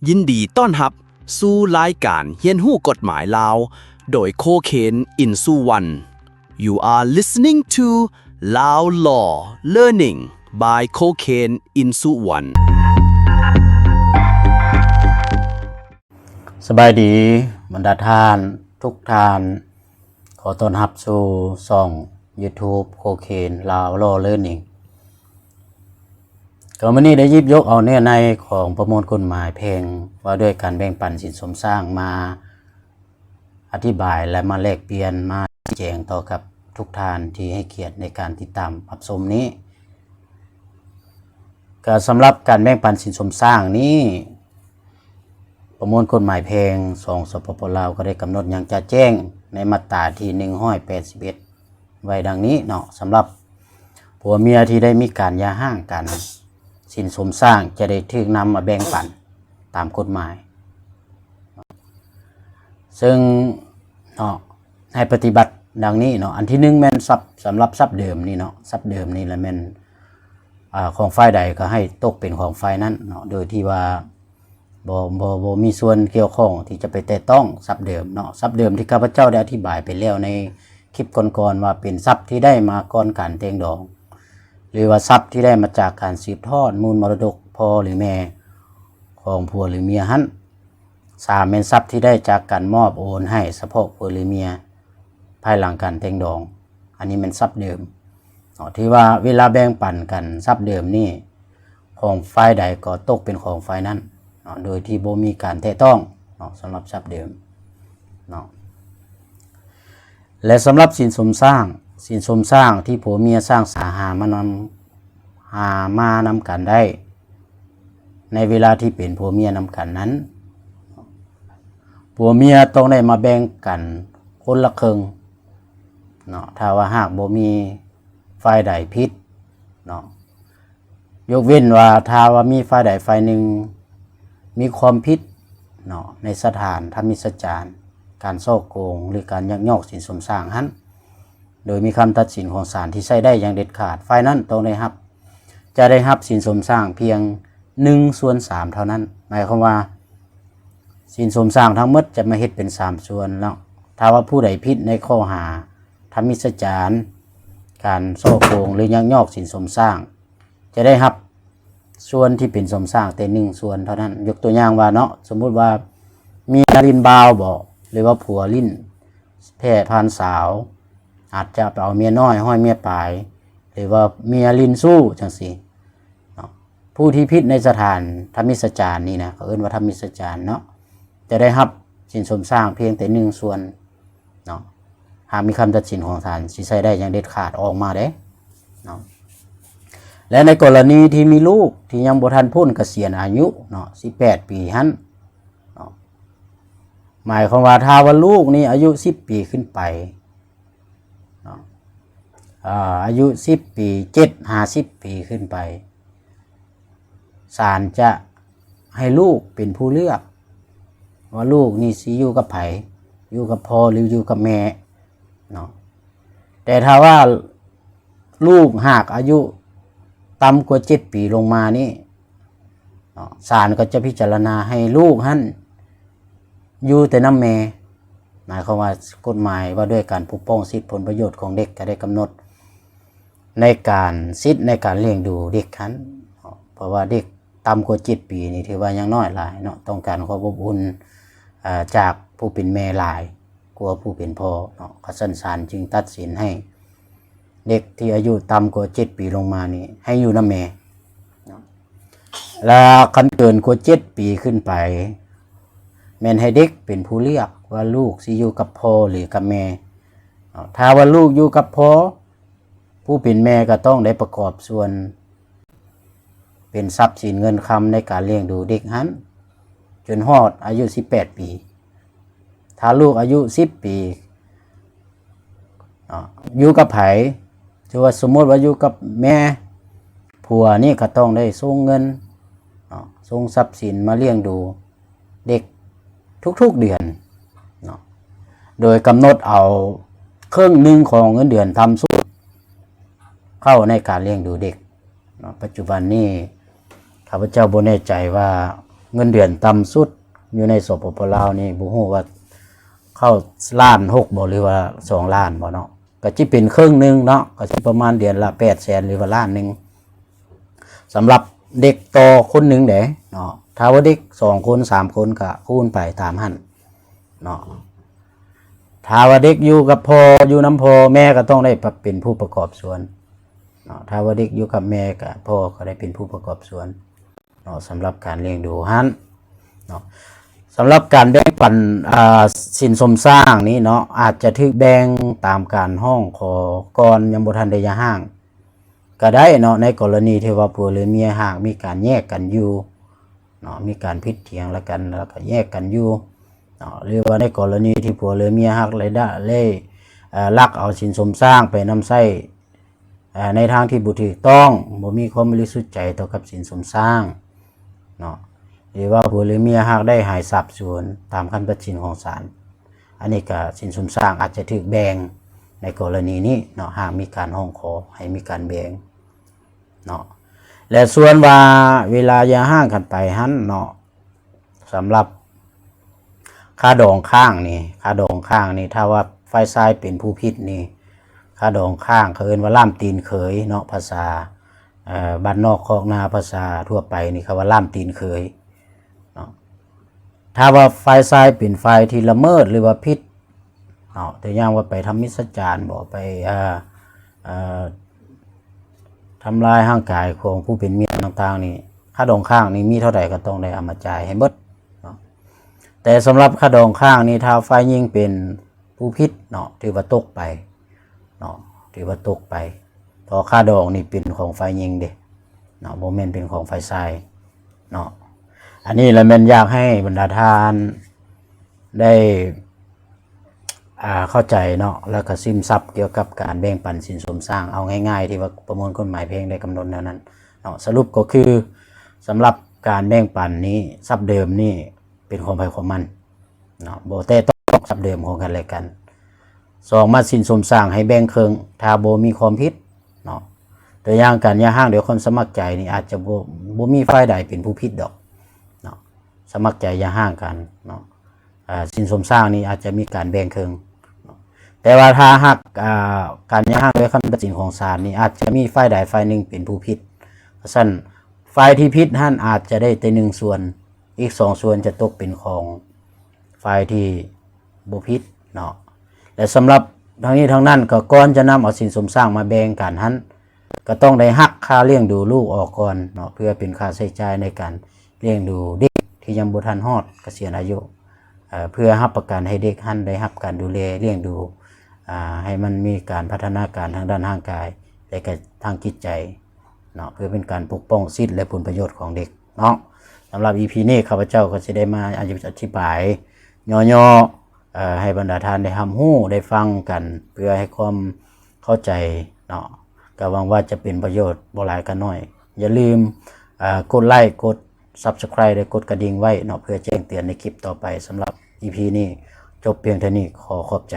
ຍິນດີຕ້ອນຮັບສູ່ລາຍການຮຽນຮູ້ກົດໝາຍລາວ ໂດຍ Cocaine Into One. You are listening to Lao Law Learning by Cocaine Into One. ສະບາຍດີບັນດາທ່ານທຸກທ່ານ, ຂໍຕ້ອນຮັບສູ່ຊ່ອງ YouTube Cocaine Lao Law Learning. ກໍມື້ນີ້ໄດ້ຫຍິບຍົກເອົາເນື້ອໃນຂອງປະມວນກົດໝາຍແພ່ງວ່າດ້ວຍການແບ່ງປັນສິນສົມສ້າງມາອະທິບາຍ ແລະ ມາແລກປ່ຽນ ມາຊີ້ແຈງຕໍ່ກັບທຸກທ່ານທີ່ໃຫ້ກຽດໃນການຕິດຕາມຮັບຊົມນີ້. ກໍສຳລັບການແບ່ງປັນສິນສົມສ້າງນີ້ ປະມວນກົດໝາຍແພ່ງຂອງ ສປປ ລາວ ກໍໄດ້ກຳນົດຢ່າງຈະແຈ້ງໃນມາດຕາທີໜຶ່ງຮ້ອຍແປດສິບເອັດ ໄວ້ດັ່ງນີ້ເນາະ, ສຳລັບຜົວເມຍທີ່ໄດ້ມີການຢ່າຮ້າງກັນ, ສິນສົມສ້າງຈະໄດ້ຖືກນຳມາແບ່ງປັນຕາມກົດໝາຍ. ເຊິ່ງເນາະ ໃຫ້ປະຕິບັດດັ່ງນີ້ເນາະ, ອັນທີໜຶ່ງແມ່ນຊັບ, ສຳລັບຊັບເດີມນີ້ເນາະ, ຊັບເດີມນີ້ລະແມ່ນ ອາ ຂອງຝ່າຍໃດກໍໃຫ້ຕົກເປັນຂອງຝ່າຍນັ້ນເນາະ, ໂດຍທີ່ວ່າບໍ່ ບໍ່ ບໍ່ມີສ່ວນກ່ຽວຂ້ອງທີ່ຈະໄປແຕະຕ້ອງຊັບເດີມເນາະ. ຊັບເດີມທີ່ຂ້າພະເຈົ້າໄດ້ອະທິບາຍໄປແລ້ວໃນຄລິບກ່ອນໆ ວ່າເປັນຊັບທີ່ໄດ້ມາກ່ອນການແຕ່ງດອງ ຫຼືວ່າຊັບທີ່ໄດ້ມາຈາກການສືບທອດມູນມໍລະດົກພໍ່ ຫຼື ແມ່ຂອງຜົວ ຫຼື ເມຍຫັ້ນ. ສາມ ແມ່ນຊັບທີ່ໄດ້ຈາກການມອບໂອນໃຫ້ສະເພາະຜົວ ຫຼື ເມຍ ພາຍຫຼັງການແຕ່ງດອງ, ອັນນີ້ແມ່ນຊັບເດີມເນາະ, ທີ່ວ່າເວລາແບ່ງປັນກັນຊັບເດີມນີ້ ຂອງຝ່າຍໃດກໍຕົກເປັນຂອງຝ່າຍນັ້ນເນາະ, ໂດຍທີ່ບໍ່ມີການແຕະຕ້ອງເນາະ, ສຳລັບຊັບເດີມເນາະ. ແລະ ສຳລັບສິນສົມສ້າງ, ສິນສົມສ້າງທີ່ຜົວເມຍສ້າງສາຫາມານຳ, ຫາມານຳກັນໄດ້ ໃນເວລາທີ່ເປັນຜົວເມຍນຳກັນນັ້ນ, ຜົວເມຍຕ້ອງໄດ້ມາແບ່ງກັນຄົນລະເຄິ່ງເນາະ, ຖ້າວ່າຫາກບໍ່ມີຝ່າຍໃດຜິດເນາະ, ຍົກເວັ້ນວ່າຖ້າວ່າມີຝ່າຍໃດຝ່າຍໜຶ່ງມີຄວາມຜິດເນາະ ໃນສະຖານທຳມິດສະຈານ ການສໍ້ໂກງ ຫຼື ການຍັກຍອກສິນສົມສ້າງຫັ້ນ ໂດຍມີຄຳຕັດສິນຂອງສານທີ່ໃຊ້ໄດ້ຢ່າງເດັດຂາດ, ຝ່າຍນັ້ນຕ້ອງໄດ້ຮັບ ຈະໄດ້ຮັບສິນສົມສ້າງພຽງໜຶ່ງສ່ວນສາມເທົ່ານັ້ນ. ໝາຍຄວາມວ່າ ສິນສົມສ້າງທັງໝົດຈະມາເຮັດເປັນສາມສ່ວນເນາະ. ຖ້າວ່າຜູ້ໃດຜິດໃນຂໍ້ຫາທຳມິດສະຈານ, ການສໍ້ໂກງ ຫຼື ຍັກຍອກສິນສົມສ້າງ ຈະໄດ້ຮັບສ່ວນທີ່ເປັນສົມສ້າງແຕ່ໜຶ່ງສ່ວນເທົ່ານັ້ນ. ຍົກຕົວຢ່າງວ່າເນາະ, ສົມມຸດວ່າເມຍຫຼິ້ນບ່າວບໍ ຫຼືວ່າຜົວຫຼິ້ນແພ້ຜ່ານສາວ, ອາດຈະໄປເອົາເມຍນ້ອຍຮ້ອຍເມຍປາຍ ຫຼືວ່າເມຍຫຼິ້ນຊູ້ຈັ່ງຊີ້ເນາະ, ຜູ້ທີ່ຜິດໃນສະຖານທຳມິດສະຈານນີ້ນະ, ເຂົາເອີ້ນວ່າທຳມິດສະຈານເນາະ, ຈະໄດ້ຮັບສິນສົມສ້າງພຽງແຕ່ໜຶ່ງສ່ວນເນາະ. ຫາກມີຄຳຕັດສິນຂອງສານ ຊິໃຊ້ໄດ້ຢ່າງເດັດຂາດອອກມາເດ້ເນາະ. ແລະ ໃນກໍລະນີທີ່ມີລູກທີ່ຍັງບໍ່ທັນພົ້ນກະສຽນອາຍຸເນາະ ສິບແປດປີຫັ້ນເນາະ, ໝາຍຄວາມວ່າຖ້າວ່າລູກນີ້ອາຍຸສິບປີຂຶ້ນໄປເນາະ, ອາ ອາຍຸສິບປີ ເຈັດຫາສິບປີຂຶ້ນໄປ, ສານຈະໃຫ້ລູກເປັນຜູ້ເລືອກວ່າລູກນີ້ຊິຢູ່ກັບໃຜ, ຢູ່ກັບພໍ່ ຫຼື ຢູ່ກັບແມ່ເນາະ. ແຕ່ຖ້າວ່າລູກຫາກອາຍຸຕ່ຳກວ່າເຈັດປີລົງມານີ້ເນາະ, ສານກໍຈະພິຈາລະນາໃຫ້ລູກຫັ້ນຢູ່ແຕ່ນຳແມ່. ໝາຍຄວາມວ່າກົດໝາຍວ່າດ້ວຍການປົກປ້ອງສິດຜົນປະໂຫຍດຂອງເດັກ ກໍໄດ້ກຳນົດ ໃນການ ສິດໃນການລ້ຽງດູເດັກຫັ້ນເນາະ, ເພາະວ່າເດັກຕ່ຳກວ່າເຈັດປີນີ້ຖືວ່າຍັງນ້ອຍຫຼາຍເນາະ, ຕ້ອງການຄວາມອົບອຸ່ນ ເອີ ຈາກຜູ້ເປັນແມ່ຫຼາຍກວ່າຜູ້ເປັນພໍ່ເນາະ. ຄັນຊັ້ນສານຈຶ່ງຕັດສິນໃຫ້ເດັກທີ່ອາຍຸຕ່ຳກວ່າເຈັດປີລົງມານີ້ໃຫ້ຢູ່ນຳແມ່ເນາະ, ແລະ ຄັນເກີນກວ່າເຈັດປີຂຶ້ນໄປ ແມ່ນໃຫ້ເດັກເປັນຜູ້ເລືອກວ່າລູກຊິຢູ່ກັບພໍ່ ຫຼື ກັບແມ່ເນາະ. ຖ້າວ່າລູກຢູ່ກັບພໍ່ ຜູ້ເປັນແມ່ກໍຕ້ອງໄດ້ປະກອບສ່ວນເປັນຊັບສິນເງິນຄຳໃນການລ້ຽງດູເດັກຫັ້ນ ຈົນຮອດອາຍຸສິບແປດປີ. ຖ້າລູກອາຍຸສິບປີ ເນາະ ຢູ່ກັບໃຜ? ຖືວ່າສົມມຸດວ່າຢູ່ກັບແມ່, ຜົວນີ້ກໍຕ້ອງໄດ້ສົ່ງເງິນເນາະ, ສົ່ງຊັບສິນມາລ້ຽງດູ ເດັກທຸກໆເດືອນເນາະ, ໂດຍກຳນົດເອົາເຄິ່ງໜຶ່ງຂອງເງິນເດືອນຕ່ຳສຸດເຂົ້າໃນການລ້ຽງດູເດັກເນາະ. ປັດຈຸບັນນີ້ຂ້າພະເຈົ້າບໍ່ແນ່ໃຈວ່າ ເງິນເດືອນຕ່ຳສຸດຢູ່ໃນ ສປປ ລາວນີ້ ບໍ່ຮູ້ວ່າເຂົ້າລ້ານຫົກບໍ່ ຫຼືວ່າສອງລ້ານບໍ່ເນາະ ກໍຊິເປັນເຄິ່ງໜຶ່ງເນາະ ກໍຊິປະມານເດືອນລະແປດແສນ ຫຼືວ່າລ້ານໜຶ່ງ ສຳລັບເດັກຕໍ່ຄົນໜຶ່ງເດ້ເນາະ. ຖ້າວ່າເດັກສອງຄົນ ສາມຄົນ ກໍຄູນໄປຕາມຫັ້ນເນາະ. ຖ້າວ່າເດັກຢູ່ກັບພໍ່ ຢູ່ນຳພໍ່ ແມ່ກໍຕ້ອງໄດ້ເປັນຜູ້ປະກອບສ່ວນເນາະ. ຖ້າວ່າເດັກຢູ່ກັບແມ່ ກໍພໍ່ກໍໄດ້ເປັນຜູ້ປະກອບສ່ວນເນາະ ສຳລັບການລ້ຽງດູຫັ້ນເນາະ. ສຳລັບການແບ່ງປັນ ອ່າ ສິນສົມສ້າງນີ້ເນາະ ອາດຈະຖືກແບ່ງຕາມການຮ້ອງຂໍກ່ອນ ຍັງບໍ່ທັນໄດ້ຢ່າຮ້າງ ກໍໄດ້ເນາະ ໃນກໍລະນີທີ່ວ່າຜົວຫຼືເມຍຫາກມີການແຍກກັນຢູ່ເນາະ ມີການຜິດຖຽງລະກັນ ແລ້ວກໍແຍກກັນຢູ່ເນາະ ຫຼືວ່າໃນກໍລະນີທີ່ຜົວຫຼືເມຍຫາກໄດ້ ໄດ້ ເອີ ລັກເອົາສິນສົມສ້າງໄປນຳໃຊ້ ເອີ ໃນທາງທີ່ບໍ່ຖືກຕ້ອງ ບໍ່ມີຄວາມບໍລິສຸດໃຈຕໍ່ກັບສິນສົມສ້າງເນາະ ຫຼືວ່າຜົວຫຼືເມຍຫາກໄດ້ຫາຍສາບສູນຕາມຄຳຕັດສິນຂອງສານ ອັນນີ້ກໍສິນສົມສ້າງອາດຈະຖືກແບ່ງໃນກໍລະນີນີ້ເນາະ ຫາກມີການຮ້ອງຂໍໃຫ້ມີການແບ່ງເນາະ. ແລະ ສ່ວນວ່າເວລາຢ່າຮ້າງກັນໄປຫັ້ນເນາະ ສຳລັບຄ່າດອງຄ້າງນີ້ ຄ່າດອງຄ້າງນີ້ ຖ້າວ່າຝ່າຍຊາຍເປັນຜູ້ຜິດນີ້ ຄ່າດອງຄ້າງ ເຂົາເອີ້ນວ່າລ້າມຕີນເຂີຍເນາະ ພາສາ ເອີ ບ້ານນອກຄອກນາ ພາສາທົ່ວໄປນີ້ ເຂົາວ່າລ້າມຕີນເຂີຍເນາະ. ຖ້າວ່າຝ່າຍຊາຍເປັນຝ່າຍທີ່ລະເມີດ ຫຼືວ່າຜິດເນາະ ຕົວຢ່າງວ່າໄປທຳມິດສະຈານບໍ ໄປ ເອີ ເອີ ທຳລາຍຮ່າງກາຍຂອງຜູ້ເປັນເມຍຕ່າງໆນີ້ ຄ່າດອງຄ້າງນີ້ມີເທົ່າໃດກໍຕ້ອງໄດ້ເອົາມາຈ່າຍໃຫ້ໝົດເນາະ. ແຕ່ສຳລັບຄ່າດອງຄ້າງນີ້ ຖ້າຝ່າຍຍິງເປັນຜູ້ຜິດເນາະ ຖືວ່າຕົກໄປເນາະ ຖືວ່າຕົກໄປ ເພາະຄ່າດອງນີ້ເປັນຂອງຝ່າຍຍິງເດ້ເນາະ ບໍ່ແມ່ນເປັນຂອງຝ່າຍຊາຍເນາະ. ອັນນີ້ລະແມ່ນຢາກໃຫ້ບັນດາທ່ານໄດ້ ອ່າ ເຂົ້າໃຈເນາະ ແລ້ວກໍຊຶມຊັບກ່ຽວກັບການແບ່ງປັນສິນສົມສ້າງ. ເອົາງ່າຍໆ ທີ່ວ່າປະມວນກົດໝາຍແພ່ງໄດ້ກຳນົດແນວນັ້ນເນາະ. ສະຫຼຸບກໍຄື ສຳລັບການແບ່ງປັນນີ້ ຊັບເດີມນີ້ເປັນຂອງໃຜຂອງມັນເນາະ ບໍ່ແຕະຕ້ອງຊັບເດີມຂອງກັນແລະກັນ. ສອງ ມາດສິນສົມສ້າງໃຫ້ແບ່ງເຄິ່ງ ຖ້າບໍ່ມີຄວາມຜິດເນາະ. ຕົວຢ່າງການຢ່າຮ້າງດ້ວຍຄວາມສະໝັກໃຈນີ້ ອາດຈະບໍ່ ບໍ່ມີຝ່າຍໃດເປັນຜູ້ຜິດດອກເນາະ ສະໝັກໃຈຢ່າຮ້າງກັນເນາະ. ອ່າ ສິນສົມສ້າງນີ້ອາດຈະມີການແບ່ງເຄິ່ງເນາະ ແຕ່ວ່າຖ້າຫາກ ອ່າ ການຢ່າຮ້າງດ້ວຍຄຳຕັດສິນຂອງສານນີ້ ອາດຈະມີຝ່າຍໃດຝ່າຍໜຶ່ງເປັນຜູ້ຜິດ. ເພາະສະນັ້ນ ຝ່າຍທີ່ຜິດຫັ້ນອາດຈະໄດ້ແຕ່ໜຶ່ງສ່ວນ ອີກສອງສ່ວນຈະຕົກເປັນຂອງຝ່າຍທີ່ບໍ່ຜິດເນາະ. ແລະ ສຳລັບທັງນີ້ທັງນັ້ນ ກໍກ່ອນຈະນຳເອົາສິນສົມສ້າງມາແບ່ງກັນຫັ້ນ ກໍຕ້ອງໄດ້ຫັກຄ່າລ້ຽງດູລູກອອກກ່ອນເນາະ ເພື່ອເປັນຄ່າໃຊ້ຈ່າຍໃນການລ້ຽງດູເດັກທີ່ຍັງບໍ່ທັນຮອດກະສຽນອາຍຸ ເພື່ອຮັບປະກັນໃຫ້ເດັກຫັ້ນໄດ້ຮັບການດູແລລ້ຽງດູ ໃຫ້ມັນມີການພັດທະນາການທາງດ້ານຮ່າງກາຍ ແລະ ກະທາງຈິດໃຈເນາະ ເພື່ອເປັນການປົກປ້ອງສິດ ແລະ ຜົນປະໂຫຍດຂອງເດັກເນາະ. ສຳລັບອີພີນີ້ ຂ້າພະເຈົ້າກໍຊິໄດ້ມາອະທິບາຍຫຍໍ້ໆ ເອີ ໃຫ້ບັນດາທ່ານໄດ້ຮັບຮູ້ໄດ້ຟັງກັນ ເພື່ອໃຫ້ຄວາມເຂົ້າໃຈເນາະ ກໍຫວັງວ່າຈະເປັນປະໂຫຍດບໍ່ຫຼາຍກໍໜ້ອຍ. ຢ່າລືມ ເອີ ກົດໄລ ກົດ Subscribe ແລະ ກົດກະດິ່ງໄວ້ເນາະ ເພື່ອແຈ້ງເຕືອນໃນຄລິບຕໍ່ໄປ. ສຳລັບອີພີນີ້ຈົບພຽງເທົ່ານີ້ ຂໍຂອບໃຈ.